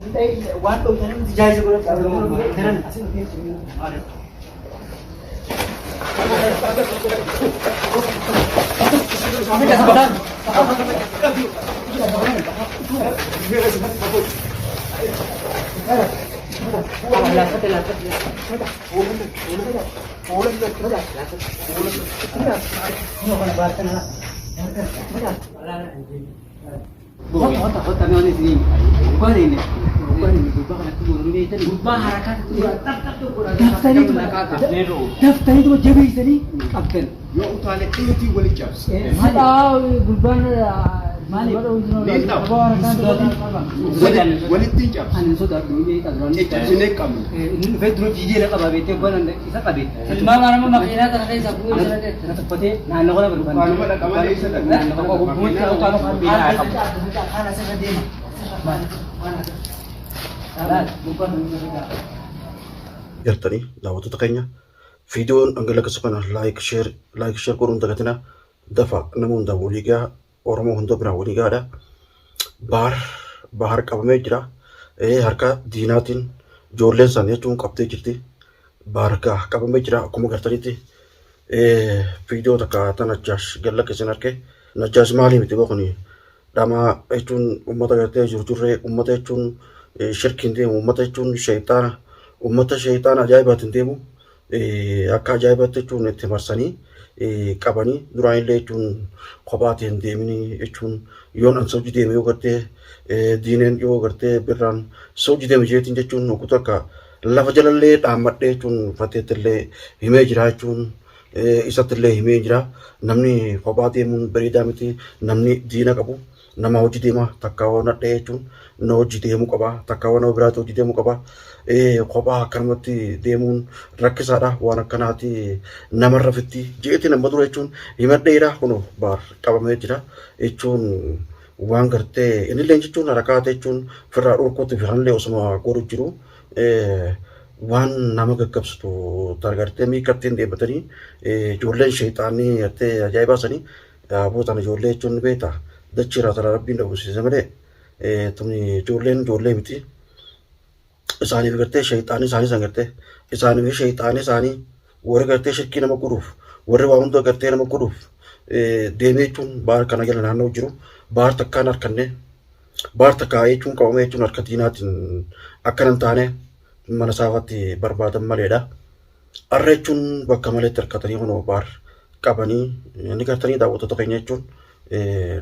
Waan dhooftan jaayisa godhadha. Gubbaa harakaa Daftaniituma jabeessanii qabdan. Yoo utaale dhiitii wali cabse. Gurbaan Walitti hin cabse. Ani sodaadhu inni duraan. Caccabsinee qabna. Inni dhufee dura fiigee na qaba beektee abbaan isa qabe. Ilmaan Oromoo makiinaa kana keessa bu'ee jira jechuudha. Na tuffatee naannoo kana godhu. Waanuma dhaqa malee isa dhaqa. Naannoo kana gubbuutti utaaloo kan beekaa qabu. Gartanii daawwattoota keenya viidiyoon dhangalaqisu kana laayik sheer laayik sheer godhuun dagatina dafa nama hunda walii gahaa Oromoo hunda biraa walii gahaadha. Bahar bahar qabamee jira. Harka diinaatiin ijoolleen san jechuun qabdee jirti. Bahar gaa qabamee jira akkuma gartanitti viidiyoo takka tan Najjaash gallakkisin arke. Najjaash maalii miti kuni dhamaa jechuun ummata gartee jurjurree ummata jechuun shirkiin deemu ummata jechuun sheeyxaana ummata sheeyxaana ajaa'ibaatiin deemu akka ajaa'ibaatti jechuun itti marsanii qabanii duraan illee jechuun kophaatii hin deeminii jechuun yoon an soojii deeme yoo gartee diineen yoo gartee birraan soojii deeme jeetiin jechuun kutu akka lafa jalallee dhaammadhee jechuun fateetti illee himee jira jechuun isatti illee himee jira. Namni kophaa deemuun bareedaa miti. Namni diina qabu nama hojii deema takka waan nadhee jechuun na hojii deemuu qaba takka waan nama biraatti hojii deemuu qaba. Kophaa akkanumatti deemuun rakkisaadha waan akkanaati namarra fitti jeetiin amma dura jechuun himadheera kunoo baar qabamee jira jechuun waan gartee innillee jechuun harakaate jechuun firraa dhorkuutti fi kanallee osuma godhu jiru. Waan nama gaggabsitu gartee miikattiin deebatanii ijoolleen sheexaanii gartee ajaa'ibaa sanii bootaan ijoollee jechuun ni beekta dachii irraa tana rabbiin dhabamsiise malee tuni ijoolleen ijoollee miti isaaniif gartee sheexaanii isaanii san gartee isaaniif sheexaanii isaanii warri gartee shirkii nama godhuuf warri waa hunda gartee nama godhuuf deemee jechuun baar kana jala naannoo jiru baar takkaan harkanne Baar takka jechuun qabamee jechuun harka diinaatiin akkana hin taane mana isaafatti barbaadan maleedha. Har'a jechuun bakka maleetti harkatanii kunoo baar qabanii ni gartanii daawwattoota keenya jechuun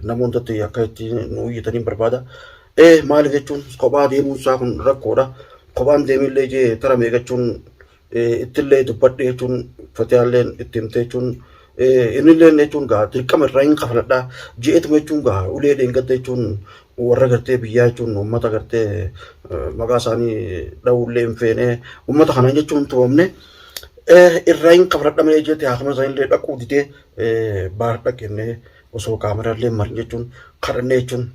nama hundatti akka itti nu iyyatanii barbaada. Ee maaliif jechuun kophaa deemuun isaa kun rakkoodha. Kophaan deemillee jee tara meeqachuun ittillee dubbadhe jechuun fatiyaalleen itti himte jechuun innilleen jechuun gaa dirqama irraa hin kafaladha je'etuma jechuun gaa ulee dheengadda jechuun warra gartee biyyaa jechuun uummata gartee maqaa isaanii dha'uullee hin feene uummata kanaan jechuun tumamne irraa hin kafaladha malee jeete haakama isaaniillee dhaquu didee baar dhaqenne osoo kaameraallee marin jechuun kadhannee jechuun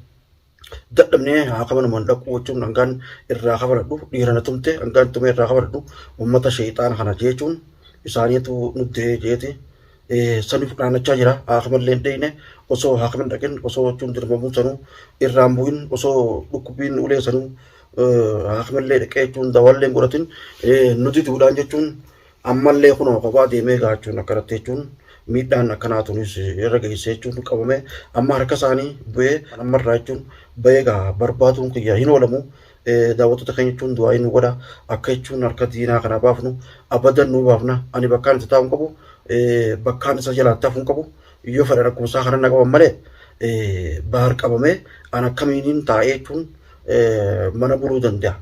dadhabnee haa kabanuman dhaquu jechuun hangaan irraa kafaladhu dhiira na tumte hangaan tumee irraa kafaladhu uummata sheexaana kana jechuun isaaniitu nu diree jeeti saniif dhaanachaa jira haa kamallee hin dheeyne osoo haa kaman dhaqin osoo jechuun dirmamuun sanuu irraan bu'in osoo dhukkubbiin ulee sanuu haa kamallee dhaqee jechuun dawaallee hin godhatin nu diduudhaan jechuun Ammallee kunoo kophaa deemee gaachuun akkanatti jechuun miidhaan akkanaa tunis irra geessee jechuun qabamee amma harka isaanii bu'ee ammarraa jechuun ba'ee gaa barbaaduun kiyya hin oolamu. Daawwattoota keenya jechuun du'aa nu godha akka jechuun harka diinaa kana baafnu abadan nu baafna ani bakkaan itti taa'u hin qabu bakkaan isa jalaatti hafu hin qabu yoo fedhan akkuma isaa kana na qaban malee baar qabamee an akkamiinin taa'ee jechuun mana buluu danda'a.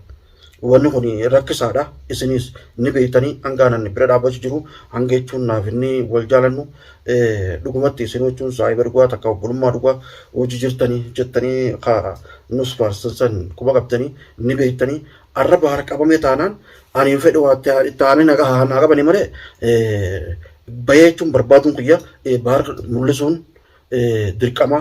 Wanni kun rakkisaadha. Isinis ni beektanii hanga anan bira dhaabbachuu jiru hanga jechuun naaf inni wal jaalannu dhugumatti isin jechuun saahiba dhugaa takka obbolummaa dhugaa hojii jirtanii jettanii ka nus faarsan san quba qabdanii ni beektanii arraba harka qabamee taanaan ani hin fedhu itti aanee na qabanii malee bahee jechuun barbaaduun kiyya bahar mul'isuun dirqama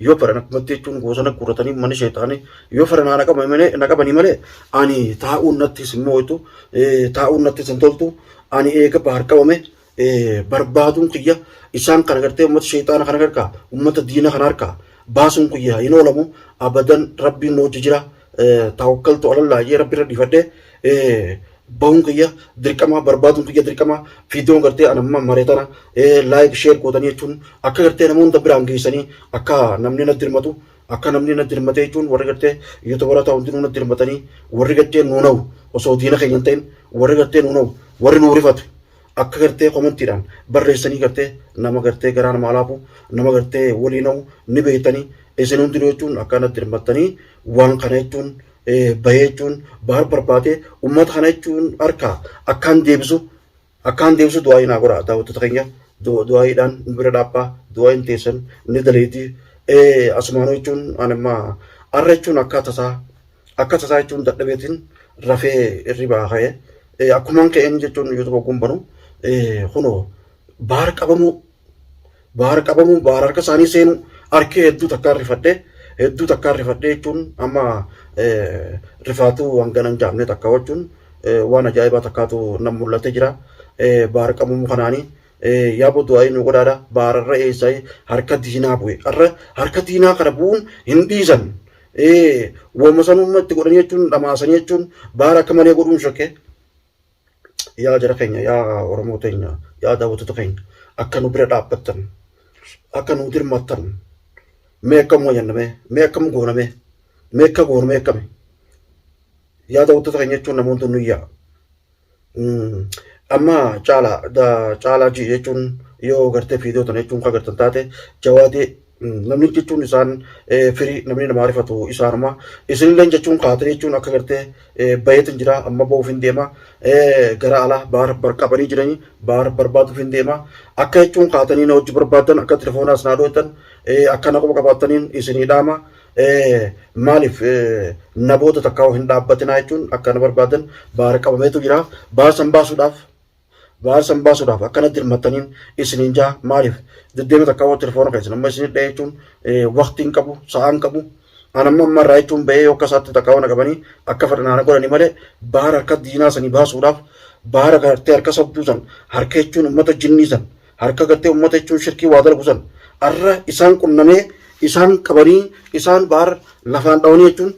Yoo fedhan akkumatti jechuun gosa na guurratanii manni sheexaanii yoo fedhan na qabanii malee na qabanii malee ani taa'uun nattis hin moo'itu taa'uun nattis hin toltu ani eega bahar qabame barbaaduun kiyya isaan kana gartee uummata sheexaana kana harkaa uummata diina kana harkaa baasuun kiyya hin oolamu abadan rabbiin nu hojii jira Tawakkaltu alallaa jee rabbi irra dhiifadhee bahuun kiyya dirqama, barbaaduun kiyya dirqama. Viidiyoon gartee an amma maree tana like, share gootanii jechuun akka gartee namoota biraan geessanii, akka namni na dirmatu, akka namni na dirmate jechuun, warri gartee YouTuberoota ta'u hundinuu na dirmatanii, warri gartee nuunawu osoo diina keenya hin ta'in, warri gartee nuunawu, warri nuu rifatu akka gartee commentiidhaan barreessanii gartee nama gartee garaa namaa laafu, nama gartee walii na'u ni beektanii. Isin hundinuu jechuun akka na dirmattanii waan kana jechuun bahee jechuun Bahar barbaadee uummata kana jechuun harkaa akkaan deebisu du'aa naa godha. Daawwattoota keenya, du'aayiidhaan nu bira dhaabbaa, du'aayin teessan ni daleeti. Asumaanuu jechuun ani amma har'a jechuun akka tasaa jechuun dadhabeetiin rafee irribaa ka'ee, akkumaan ka'een jechuun YouTube gumbanu kunoo Bahar qabamuu, Bahar qabamuu, Bahar harka isaanii seenu harkee hedduu takkaan rifadhee, hedduu takkaan rifadhee jechuun amma rifaatuu hangana hin jaamne takka jechuun waan ajaa'ibaa takkaatu nam mul'atee jira. Bahar qabamuu kanaanii yaaboo du'aayii nu godhaadha. Bahararra eessaa harka diinaa bu'e. Har'a harka diinaa kana bu'uun hin dhiisan. Wooma sanumma itti godhanii jechuun dhamaasanii jechuun Bahar akka malee godhuun shakkee. Yaa jara keenya, yaa Oromoo teenya, yaa daawwattoota keenya, akka nu bira dhaabbattan, akka nu dirmattan, mee akkam wayyanna, mee akkam goona, mee akka goonu, mee akkami? Yaa daawwattoota keenya jechuun namoonni nu yaa amma caalaa caalaa ji jechuun yoo gartee viidiyoo tana jechuun kan gartan taate, jawaadee namni jechuun isaan firii namni namaa rifatu isaanuma. Isinillee jechuun kaatanii jechuun akka gartee bayeetin jira, amma ba'uuf hin deema gara alaa. Bahar qabanii jiranii, Bahar barbaaduuf hin deema. Akka jechuun kaatanii na hojii barbaadan, akka telefoonaas naa dho'atan, akka na quba qabaataniin isinii dhaama. Maaliif na booda takkaa hin dhaabbatinaa jechuun akka na barbaadan. Bahar qabameetu jira. Bahar san baasuudhaaf, Bahar san baasuudhaaf akkana dirmattaniin isiniin jaa. Maaliif deddeema takkaa waan telefoona keessan amma isinii dha'e jechuun waqtiin qabu, sa'aan qabu. An amma ammarraa jechuun ba'ee yoo akka isaatti takkaa waan qabanii akka fedhan godhanii malee, Bahar harka diinaa sanii baasuudhaaf, Bahar gartee harka sabduu san, harka jechuun uummata jinnii san, harka gartee uummata jechuun shirkii waa dalagu san arra isaan qunnamee, isaan qabanii, isaan Bahar lafaan dhawanii jechuun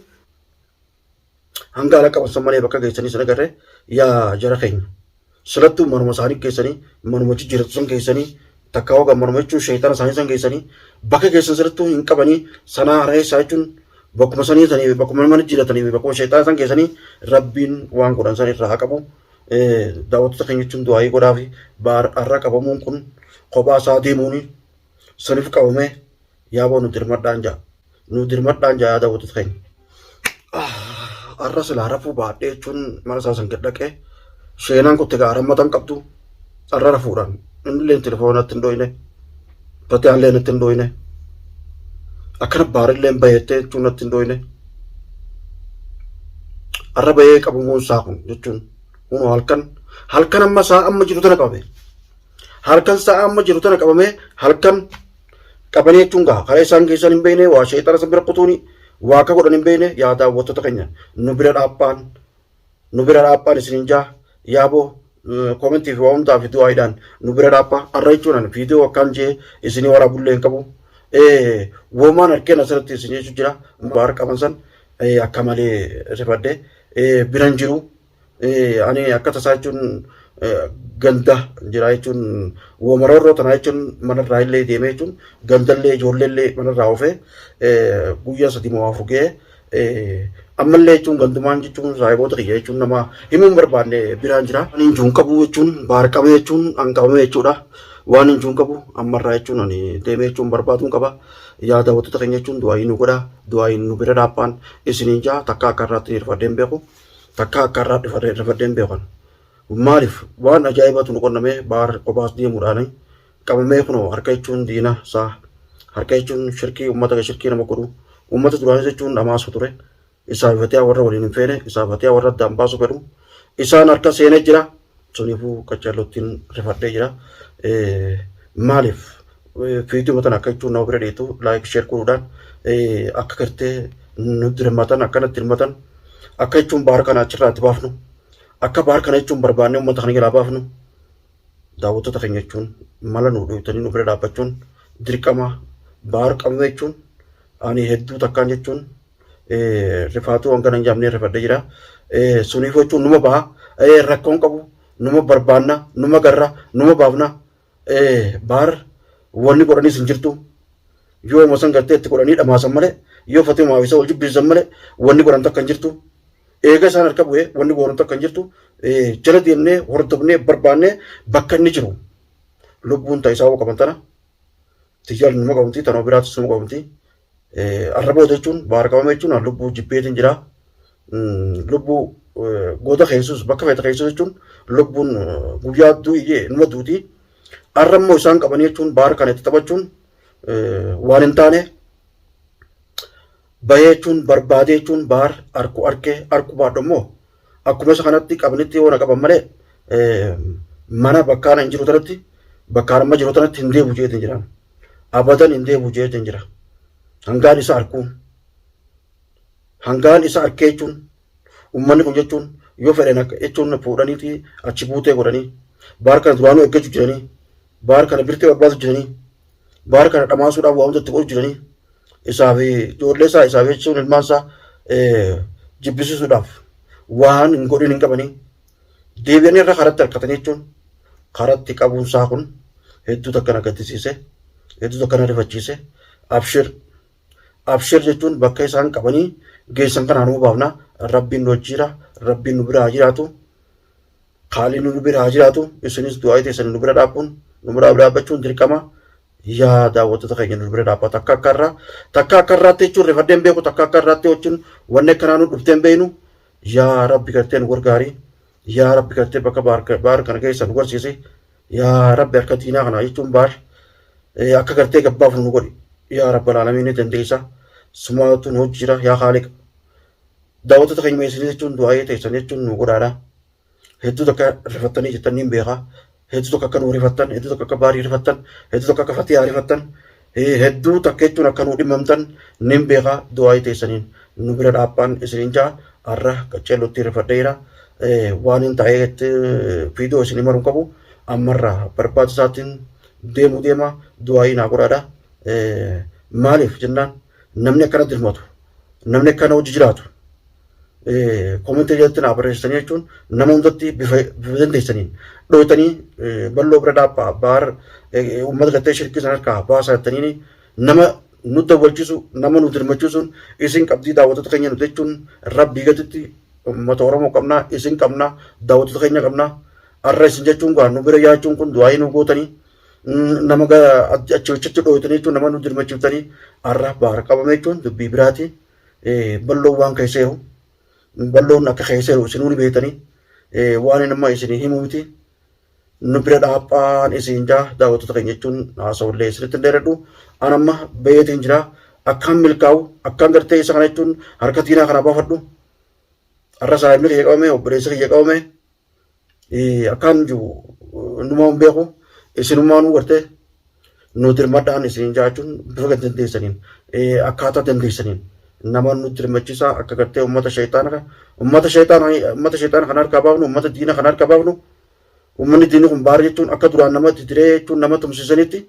hanga ala qaban san malee bakka geessanii sana agarree. Yaa jara keenya, silattuu manuma isaanii geessanii, manuma jijjiiratu san geessanii, takka hoga manuma jechuun sheeyxana isaanii san geessanii, bakka geessan silattuu hin qabanii sanaa reessaa jechuun bakkuma sanii sanii, bakkuma mana jijjiiratanii fi bakkuma sheeyxana san geessanii, rabbiin waan godhan san irraa haa qabu. Daawwattoota keenya jechuun du'aayii godhaa fi Bahar har'a qabamuun kun kophaa isaa deemuuni saniif qabamee. Yaaboo nu dirmadhaan jaa, nu dirmadhaan jaa, yaa daawwattoota keenya. Har'a silaa rafuu baadhee jechuun mana isaa san gad dhaqee seenaan kutte gaa rammatan qabdu. Har'a rafuudhaan innillee telefoonatti hin dhoyne, fatiyaallee natti hin dhoyne, akkana baarillee bayettee jechuun natti hin dhoyne. Har'a bahee qabamuun isaa kun jechuun kunoo halkan halkan amma isaa amma jiru tana qabame, halkan sa'a amma jiru tana qabame. Halkan qabanii jechuun gaa karaa isaan geessan hin beekne, waa sheexana san bira kutuuni waa akka godhan hin beekne. Yaa daawwattoota keenya, nu bira dhaabbaan, nu bira dhaabbaan isiniin jaa. Yaaboo commentii fi waa hundaa fi du'aayiidhaan nu bira dhaabbaa. Har'a jechuun ani viidiyoo akkaan jee isinii waraabullee hin qabu. Woomaan harkeen asirratti isin jechuu jira. Bahar qaban san akka malee rifadhe, biran jiru. Ani akka tasaa jechuun ganda jira jechuun woomaroorroo tanaa jechuun manarraa illee deemee jechuun gandallee ijoolleellee manarraa oofee guyyaa 3 moo 4 ga'ee, ammallee jechuun gandumaan jechuun saahiboota kiyya jechuun nama himuun barbaanne biraan jira. Waan hin jiru qabu jechuun Bahar qabee jechuun an qabame jechuudha. Waan hin jiru qabu ammarraa jechuun ani deemee jechuun barbaaduun qaba. Yaa daawwattoota keenya jechuun du'aayii nu godha. Du'aayiin nu bira dhaabbaan isiniin jaa. Takka akka irraatti rifadheen beeku. Takka akka irraatti rifadheen beekan. Maaliif waan ajaa'ibatu nu qunnamee. Bahar kophaas deemuudhaan qabamee kunoo harka jechuun diina isaa, harka jechuun shirkii uummata, shirkii nama godhu, uummata duraanis jechuun dhamaasu ture. Isaa fatiyaa warra waliin hin feene, isaa fatiyaa warra addaan baasu fedhu isaan harka seenee jira. Suniifuu qaccallottiin rifadhee jira. Maaliif viidiyoo tana akka jechuun nama bira dheetu like, share godhuudhaan akka gartee nu dirmatan, akkanatti dirmatan, akka jechuun Bahar kana achirraa itti baafnu, akka Bahar kana jechuun barbaannee uummata kana jalaa baafnu. Daawwattoota keenya jechuun mala nu dhoytanii nu bira dhaabbachuun dirqama. Bahar qabame jechuun ani hedduu takkaan jechuun Rifaatuu hanga nan jaamnee rifadhee jira. Suniif jechuun numa baha. Rakkoon qabu numa barbaanna, numa garra, numa baafna. Baar wanni godhaniis hin jirtu. Yoo san gartee itti godhanii dhamaasan malee, yoo Fatihumaa fi isa wal jibbisiisan malee wanni godhan takka hin jirtu. Eega isaan harka bu'ee wanni goonu takka hin jirtu. Jala deemnee hordofnee barbaannee bakka inni jiru lubbuun ta isaa qaban tana tiyyaan numa qabamti, tanoo biraatis numa qabamti. Arra booda jechuun baara qabame jechuun lubbuu jibbeetiin jira. Lubbuu gooda keessus bakka feete keessus jechuun lubbuun guyyaa du'ii numa duuti. Arra immoo isaan qabanii jechuun baara kana itti taphachuun waan hin taane bahee jechuun barbaadee jechuun baar arku arkee arku baadhu immoo akkuma isa kanatti qabanitti yoo na qaban malee mana bakkaan hin jiru tanatti bakkaan amma jiru tanatti hin deebi'u jeetiin jira. Abadan hin deebi'u jeetiin jira. Hangaan isa arkuun hangaan isa arkee jechuun uummanni kun jechuun yoo fedhan akka jechuun fuudhaniiti achi buutee godhanii baar kana duraanuu eeggachuu jiranii, baar kana birtee barbaadu jiranii, baar kana dhamaasuudhaaf waa hunda itti godhu jiranii, isaa fi ijoollee isaa, isaa fi jechuun ilmaan isaa jibbisiisuudhaaf waan hin godhin hin qabanii. Deebi'anii irra karatti harkatanii jechuun karatti qabuun isaa kun hedduu takka na gaddisiise, hedduu takka na rifachiise. Abshir, abshir jechuun bakka isaan qabanii geessan kanaa nu baafna. Rabbiin nu wajjiira, rabbiin nu bira haa jiraatu, kaaliin nu bira haa jiraatu. Isinis du'aa teessan nu bira dhaabbuun, nu bira dhaabbachuun dirqama. Yaa daawwattoota keenya, nu bira dhaabbata. Takka akka irraa, takka akka irraatti jechuun rifadheen beeku, takka akka irraatti jechuun wanni akkanaa nu dhufteen beeynu. Yaa rabbi gartee nu gargaari, yaa rabbi gartee bakka baar kana keessa nu garsiisi, yaa rabbi harka diinaa kana jechuun baar akka gartee gabbaaf nu godhi. Yaa rabbal aalamiin, ni dandeessa, sumaatu nu hojjira yaa haaliqa. Daawwattoota keenya, isinii jechuun du'aayee teessan jechuun nu godhaadha. Hedduu takka rifattanii jettan niin beekaa. Hedduu takka akka nu rifattan, hedduu takka akka baarii rifattan, hedduu takka akka fatiyaa rifattan, hedduu takka jechuun akka nu dhimmamtan niin beekaa. Du'aayee teessaniin nu bira dhaabban isiniin jaa. Har'a qaceellotti rifadheera. Waan hin ta'eetti viidiyoo isinii maruu qabu ammarraa barbaachisaatiin deemu deema, du'aayii naa godhaadha. Maaliif jennaan namni akkana dirmatu, namni akkana hojii jiraatu, koomentii jalatti naa barreessitanii jechuun nama hundatti bifa dandeessaniin dhooytanii bal'oo bira dhaabbaa, baar uummata gartee shirkii sana harkaa baasaa jettanii nama nu dawwalchisu, nama nu dirmachiisuun isin qabdii. Daawwattoota keenya, nu jechuun rabbii gaditti uummata Oromoo qabnaa, isin qabnaa, daawwattoota keenya qabnaa. Har'a isin jechuun gaa nu bira yaachuun kun du'aayii nu gootanii nama achi achitti dhooytanii jechuun nama nu dirmachiiftanii har'a baara qabame jechuun dubbii biraati. Bal'oon waan keesseeru, bal'oon akka keesseeru isinuu ni beektanii, waan inni amma isinii himu miti. Nu bira dhaaphaan isin jaa. Daawwattoota keenya, jechuun haasawullee isinitti hin dheeradhu. An amma bayeetiin jira. Akkaan milkaa'u, akkaan gartee isa kana jechuun harka diinaa kana baafadhu. Har'a saayimni kiyya qabame, obboleessi kiyya qabame, akkaan jiru numaa hin beeku. Isinummaanuu gartee nu dirmadhaan isin jaachuun bifa dandeessaniin, akkaataa dandeessaniin nama nu dirmachiisaa akka gartee uummata sheexaana kana harkaa baafnu, uummata diina kana harkaa baafnu. Uummanni diinni kun baara jechuun akka duraan nama diree jechuun nama tumsisanitti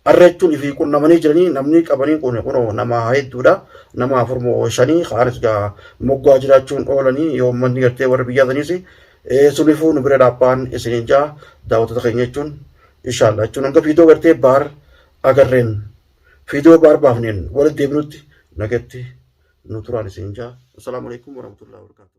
har'a jechuun ifii qunnamanii jiranii. Namni qabanii kun kunoo nama hedduudha, nama afur moo shanii kaanis gaa moggaa jiraachuun oolanii yoo uummanni gartee warra biyyaa saniis sunifuu nu bira dhaabbaan isiniin jaa. Daawwattoota keenya, jechuun inshallah jechuun hanga viidiyoo gartee baar agarreen, viidiyoo baar baafneen walitti deebinutti nagatti nu turaan isiniin jaa. Assalaamu alaikum warahmatullahi wabarakatuh.